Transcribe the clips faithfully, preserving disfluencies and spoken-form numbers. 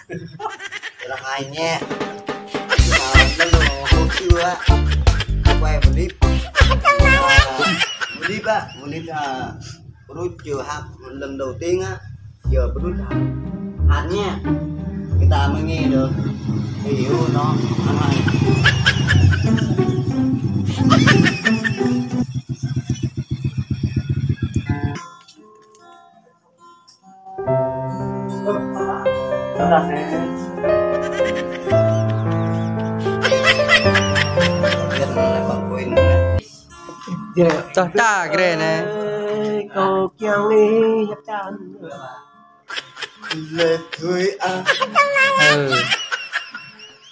Ră hai ñe. Ơ, lăng lô hô chư a. Quay clip. Ơ, clip a, clip a. Brut chư hăp lần đầu tiên á. Giờ brut hăp. Hăp ñe. Người ta mới nghe được. Thì hiểu nó. Hăp hai. Tơdah ta gre ne. Kâo kiăng ni hiăp čan. Lĕ tui a. Ơ.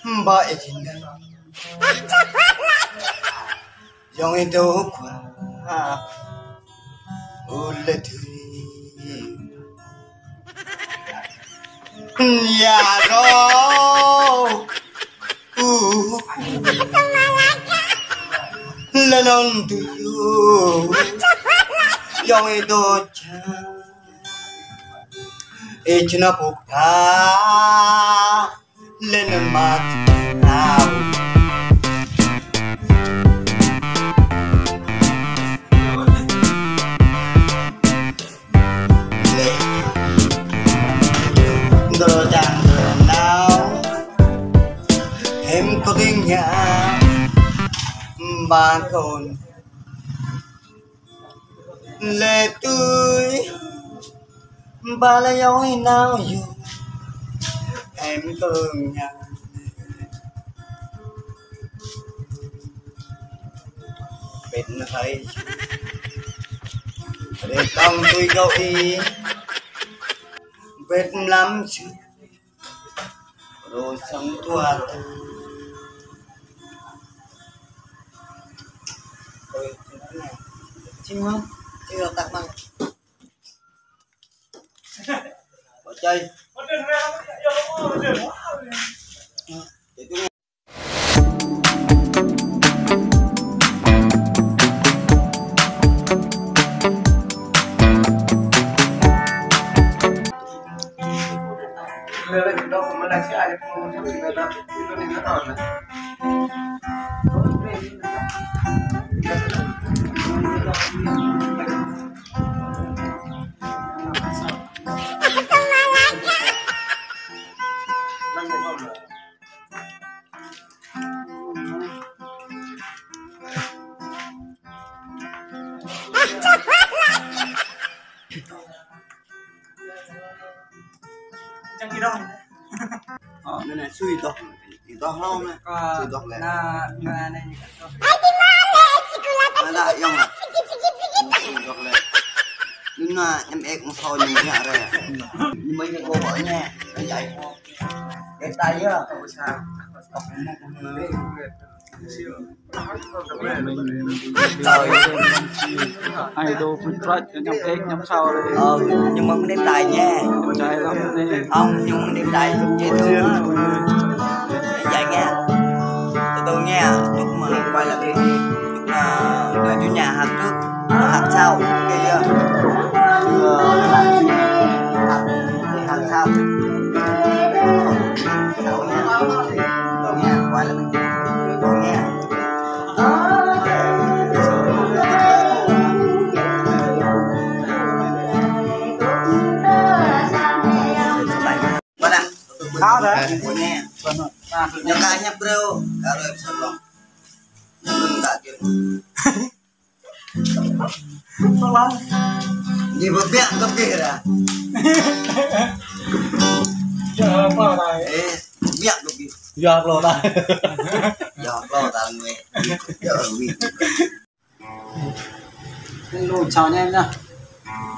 Mbă e jin. Yong i dô kua. U lĕ tui. Ya rô. U. Lĕ non tu yu. Yong i dô ča. I čna puk ta. Lĕ năn mă tao. Lĕ. Dơ dang dơ nao. Hem kơding ña. Ba kon. Lĕ tui. Ba lĕ yong i nao yu. Em kơng ña. Pet na hai. Rê tong tui gâu i. Pet mlam chư. Rô sang tua. Ôi, chim hông? Chim hông? Tắc măng. Bỏ chơi. Čang kơ rong. Ơ, anai anai, sui dŏ. Sui dŏ hlâo anai. Sui dŏ lĕ. Anai, anai, anai. Anai, anai, yong lah. Sui dŏ lĕ. Anai, anai, em ek mă soi ñu ngă ră. Ñu mă ñu kơ bă ñe. Anai, anai. Cái tay á. Ai đô phun trách, ñăm ek, ñăm sao. Ờ, nhưng mà không đến đài nha. Trai lắm nè. Không, nhưng mà không đến đài, dễ thương á. Vậy nha. Từ từ nha, chúc mừng quay lại đi. Chúc, à, là chủ nhà hạt trước, hạt sau, ok chưa? Ờ, hạt, hạt sau. Sau nha. Sau nha, quay lại. Sau nha. Khá đấy. Ñu ka ñăp brêu, ka rơi pơsơ̆t lŏng. Ñu ƀơ̆ng ta kiăng. Ñu ƀơ̆ng biă kơ pih ra. Ơ, biă kơ pih. Yua klô ta. Yua klô ta ngui. Yua ngui. Hello, chào anh em nhá.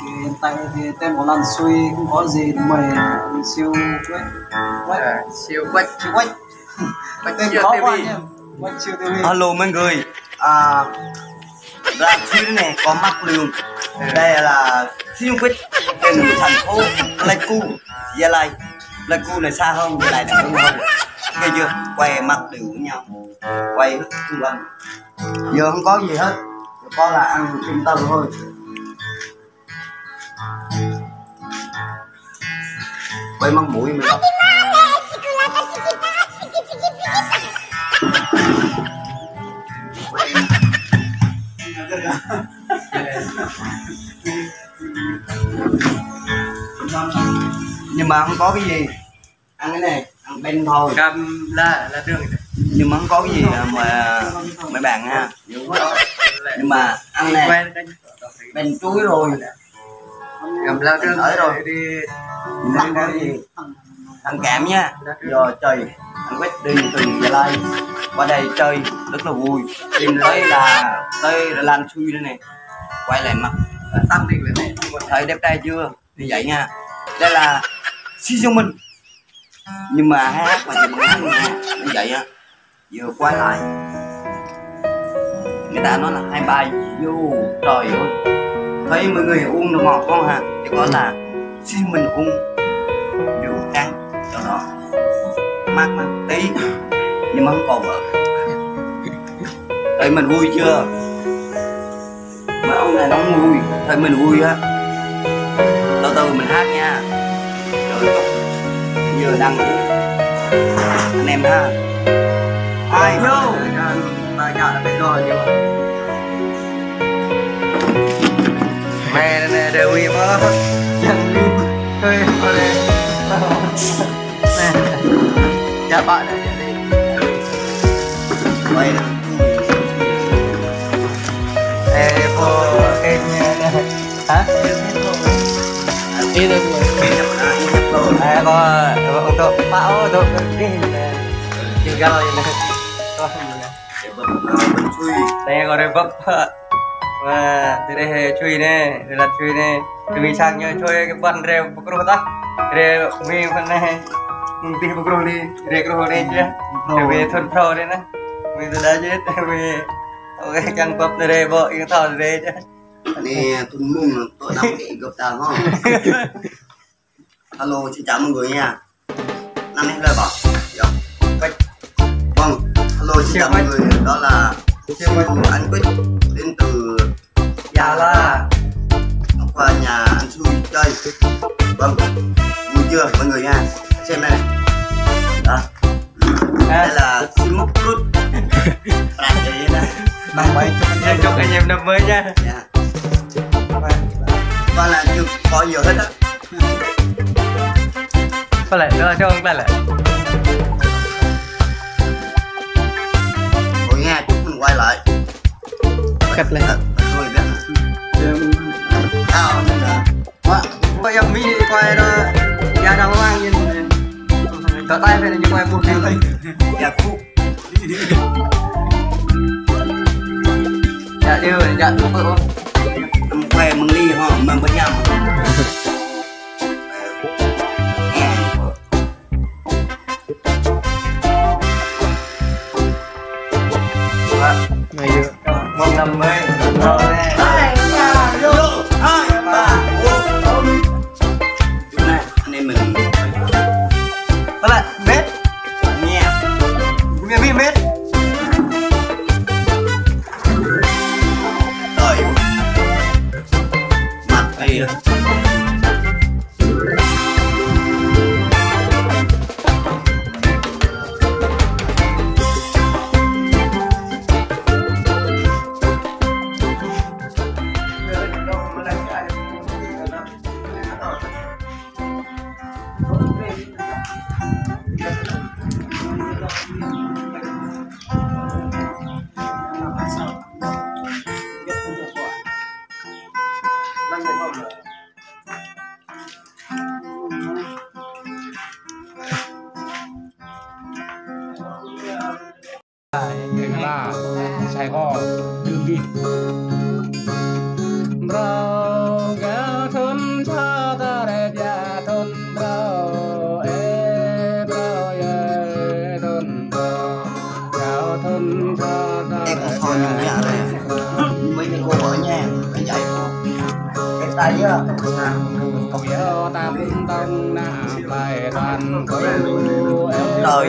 Thì hiện tại thì tem có lăn xui không có gì, mời siêu quét. Quét. À, siêu quét. Siêu quét. Quét tên siêu khó ti vi. Quá anh em. Quét siêu ti vi. Alo mọi người. À, là Thúy này có mắc lừa. Ừ. Đây là siêu quét trên thành phố Pleiku, Gia Lai. Pleiku này xa hơn, Gia Lai này cũng hơn. Nghe chưa? Quay mắc lừa với nhau. Quay hết chung quanh. Giờ không có gì hết, chỉ có là ăn thêm tàu thôi. Quay măng mũi mình. Nhưng mà không có cái gì. Ăn cái này, ăn bánh thôi. Cam lá, lá đường. Nhưng mà không có cái gì mà mấy bạn ha. Nhưng mà ăn này, bánh chuối rồi. Cam lá đường. Ăn kem nha. Giờ trời, ăn quét đêm từ Gia Lai qua đây chơi rất là vui. Đêm tới là tới là Lan Xui đây này. Quay lại mặt. Thấy đẹp trai chưa? Như vậy nha. Đây là Xi Jong Min. Nhưng mà hát mà chỉ bằng hát nha. Như vậy á. Vừa quay lại. Người ta nói là hai bài vô, trời ơi. Thấy mọi người uống nước ngọt không hả? Chỉ có là Xi Jong Min uống rượu trắng cho nó mát mát tí. Nhưng mà không còn vợ. Thấy mình vui chưa? Mấy ông này nó vui, thấy mình vui á. Từ từ mình hát nha. Rồi chúc giờ đang anh em ha. Ai vô? Mẹ này đều vui quá. Chẳng vui. Hơi hơi. Nè. Dạ bạn này đi. Quay. Ê, cô, cái hả? Đi được rồi. Ê, cô, untuk Pak, oh, untuk cái gì nè. Tinggal ini. Đây có đây bắp. Và từ đây chui nè, đây là chui nè. Chui sang nhớ chui cái bánh rê bắp ruh ta. Rê mi phần này. Tih bắp ruh đi, rê ruh đi chứ. Rê mi thun pro đi nè. Mi từ đó chứ, mi. Ok, căng bắp rê bộ yên thọ rê chứ. Nè, thun mung tôi đóng cái gấp ta hả? Hello, xin chào mọi người nha. Năm nay là bảo. Dạ. Vâng, hello, xin chào mọi người. Đó là Siêu Anh Quyết đến từ Gia Lai. Hôm qua nhà anh Xui chơi. Vâng, vui chưa mọi người nha? Xem đây này. Đó. Đây là Simuk Fruit. Bạn chơi nha. Năm mới. Chúc anh em năm mới nha. Dạ. Qua là chưa có nhiều hết á. Có lẽ đó cho ông ta lẽ. Ôi nghe, chúc mình quay lại. Cắt lên. Cắt, cắt rồi biết. Tao nên là. Quá, bây giờ mi quay đó. Ya đang mang nhìn. Tao tay phải như quay một điều này. Ya, khu. Dạ, điều, dạ, đúng rồi. Ăn khoe mừng ly hả, mừng bánh nhầm. Này, mừng năm mới. Hai, ba, bốn. Chúng ta, anh em mình. Đó là bếp. Nghe. Nghe biết bếp. Rồi. Mặt đây. Sài Gòn, Đường Kim. Brâu gao thun sa ta re bia thun brâu, ê brâu ê thun brâu. Gao thun sa ta re bia thun brâu. Em còn thôi nhưng mà nhạc này. Mấy cái cô ở nhà, mấy giải. Cái tay á. Cậu nhớ tam tông nè. Rồi.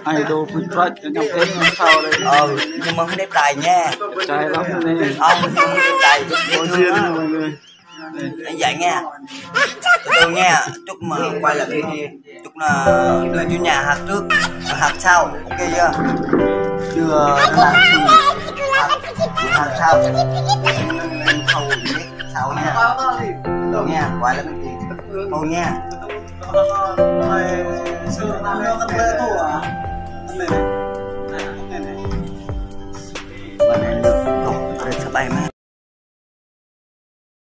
Ai đô pun trách cho nhau thêm năm sau đây. Ờ, nhưng mà không đẹp trai nha. Trai lắm này. Ờ, mình không đẹp trai. Dễ thương á. Anh dạy nha. Từ từ nha. Chúc mừng quay lại video. Chúc là đứa chủ nhà hạt trước. Hạt sau. Ok chưa? Chưa. Hạt sau. Hạt sau. Sau nha. Từ từ nha. Quay lại video. Pô ngă.